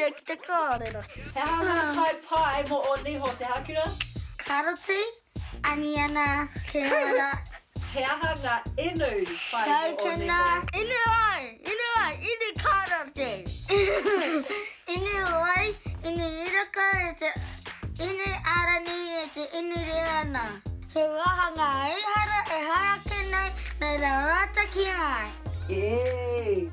au ki te kōrero. He aha ngā kai pai mō ō niho, Te Hākura? Karoti, aniana, kūmara. He aha ngā inu pai mō ō niho? Inu ai, inu ai, inu karoti. Inu wai, inu iraka e te inu arani e te inu reana. He wāhanga ehara e hae ake nei me rauata ki ai. Ēi!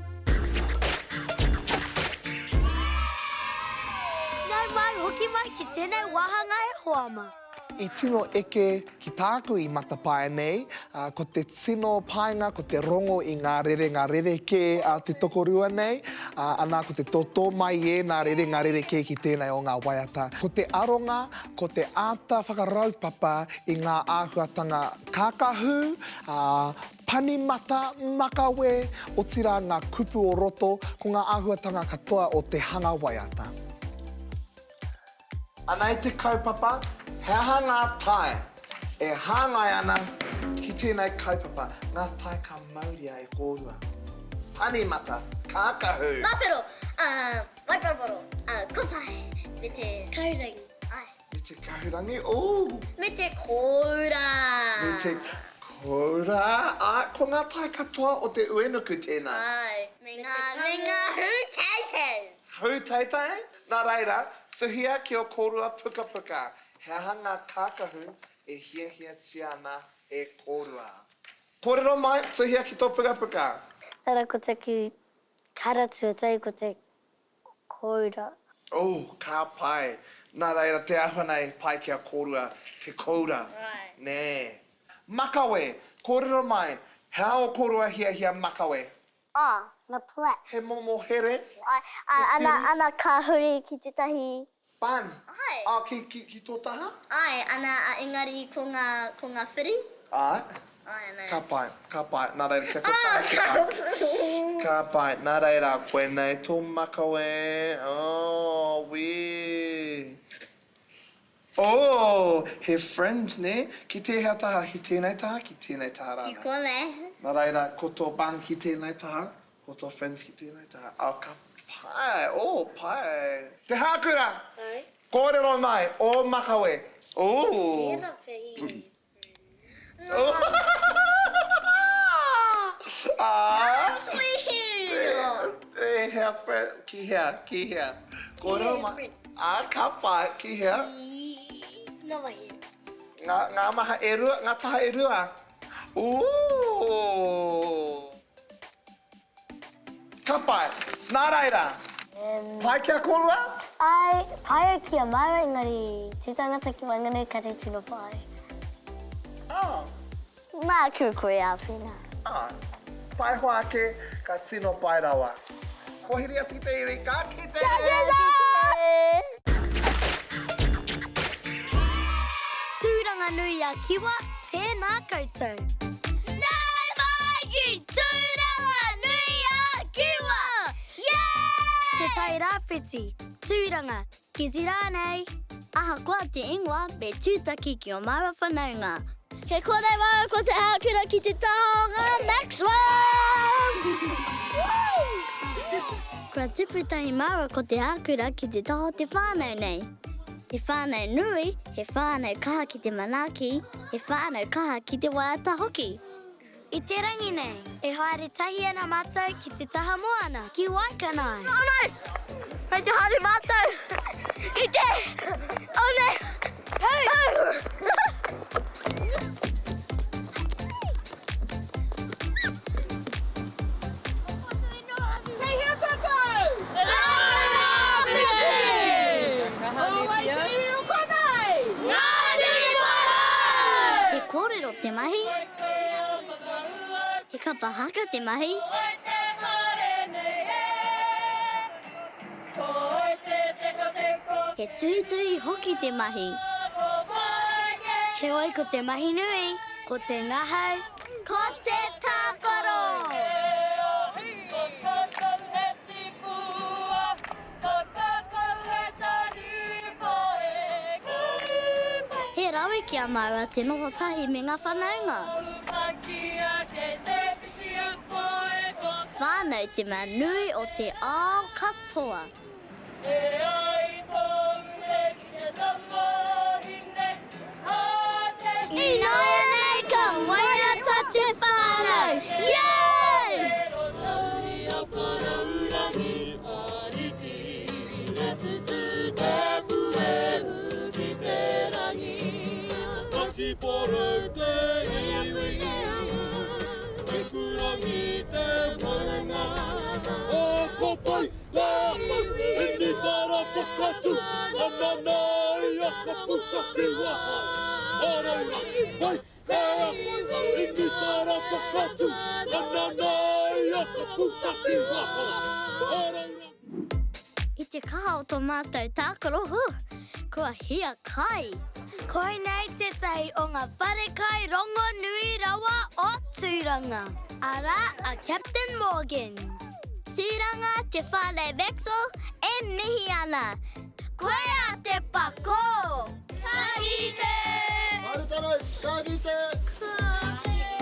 Nau mai, hoki mai ki tenei wāhanga e hoa ma. I tino eke ki tāku i matapae nei, ā, ko te tino painga ko te rongo i ngā rerenga rerekē a te tokorua nei, ā, anā ko te tōtō mai i ēnā rerenga rerekē ki tēnei o ngā waiata. Ko te aronga, ko te āta whakaraupapa i ngā āhuatanga kākahu, ā, pani mata, makawe, otirā ngā kupu o roto, ko ngā āhuatanga katoa o te hanga waiata. Anei te kaupapa, he aha ngā tae e hāngai ana ki tēnei kaupapa, ngā tae ka mauria e kōrua? Pani mata, kākahu! Māwhero, ā, waiparaparo, ā, kōpae, me te kahurangi, āe. Me te kahurangi, ooh! Me te kōura! Me te kōura, āe, ko ngā tae katoa o te uenuku tēnā. Āe, me ngā, me ngā hūteitei! Hūteitei? Nā reira, tuhia ki ō kōrua pukapuka, he aha ngā kākahu e hiahiatia ana e kōrua. Kōrero mai, tuhia ki tō pukapuka. Tara ko taku kara tuatahi ko te koura. Oh, ka pai. Nā reira, te āhua nei, pai ki a kōrua, te koura. Right. Nē. Makawe, kōrero mai, he aha ō kōrua hiahia makawe? Ah, na plait. He momo here? Ai, a, ana, ana ka huri ki tetahi. Bun. Ai. Ah, ki, ki, ki to taha? Ai, ana, a, engari ko nga, ko nga whiri. Ai. Ai, ana. Ka pai, ka pai, na reira kia kotahi te ai. Ka pai, na reira, koinei to makawe, oh, wee. Oh, he fringe, nē? Ki tēhea taha? Ki tēnei taha, ki tēnei taha rānei? Ki konei. Nā reira, ko tō bun ki tēnei taha, ko tō fringe ki tēnei taha. Oh, ka pai, oh, pai. Te Hākura! Ai. Kōrero mai, ō makawe. Ooh. Tēnā pea i fringe. Tēhea fringe, ki hea, ki hea? Kōrero mai. Ā, ka pai, ki hea? Ngā mahi. Ngā, ngā maha e rua, ngā taha e rua. Ooh! Ka pai. Nā reira, pai ki a kōrua? Āe, pai au ki a māua engari te tangata ki waenganui kare tino pai. Oh. Māku koe āwhina. Āe. Pai hoa ake, ka tino pai rawa. Pōhiri atu ki te iwi, ka kite! Ka kite! Tūranga nui a Kiwa, tēnā koutou. Nau mai ki Tūranga nui a Kiwa! Yeah! Te Tai Rāwhiti, Tūranga, Kiti rānei. Ahakoa te ingoa, me tūtaki ki ō māua whanaunga. He kore māua ko te ākura ki te taonga Maxwell's! Kua tupu tahi māua ko te ākura ki te taha o te whānau nei. He whānau nui, he whānau kaha ki te manaaki, he whānau kaha ki te waiata hoki. I te rangi nei, e haere tahi ana mātou ki te taha moana, ki Waikanae. Whānau! Kei te haere mātou ki te one hau! Kei hea tātou? Tairāwhiti! Ko wai te iwi o konei? Ngāti Porou! He kōrero te mahi. He kapa haka te mahi. He tuhituhi hoki te mahi. Heoi ko te mahi nui, ko te ngahau, ko te tākaro! He rawe ki a māua te noho tahi me ngā whanaunga. Whānau te mea nui o te ao katoa. E ai tōu he ki te tamāhine a te. Ināianei ka waiata te whānau! Yay! I te kaha o tō mātou tākaro, huh, kua hiakai. Koinei tētahi o ngā wharekai rongonui rawa o Tūranga, arā a Captain Morgans. Tūranga te whare Maxwell e mihi ana. Koia te pakō! Ka kite! Haere tātou, ka kite! Ka kite!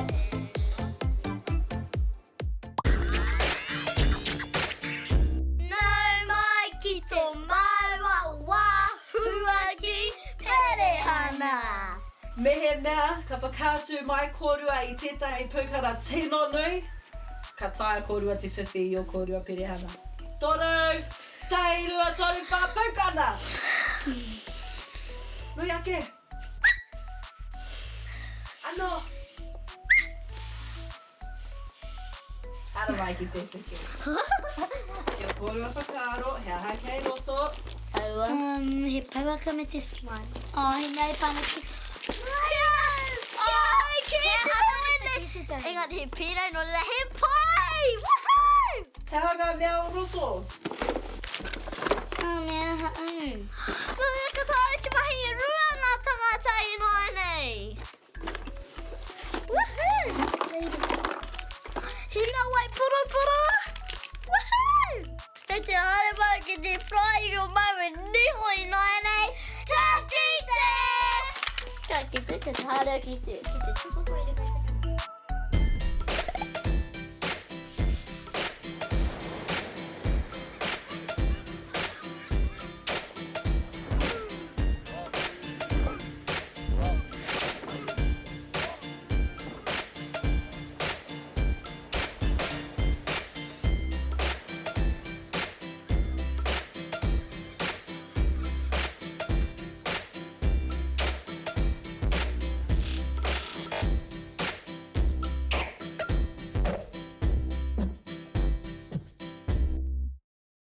Nau mai ki tō māua wā huaki perehana! Mehemea ka whakaatu mai kōrua i tētahi pūkara tino nui, ka taea kōrua te whiwhi i ō kōrua perehana. 3, 1, 2, 3, 4, pūkana! Nui ake! Anō! Ara mai ki te tiki. Kia kōrua whakaaro, he aha kei roto? Aua. He pouaka me te slime. Oh, he mea e pana ki... Oh, he aha Engari he pīrau nō reira, he pai! Woohoo! He aha ngā mea o roto? Oh, me aha au. Nō reira ka taea te mahi e rua ngā tangata ināianei. Woohoo! Hina wai poroporo! Woohoo! Kei te haere mai ki te fry i o māua niho ināianei. Ka kite! Ka kite, ka te haere ki te, ki te tuku koe.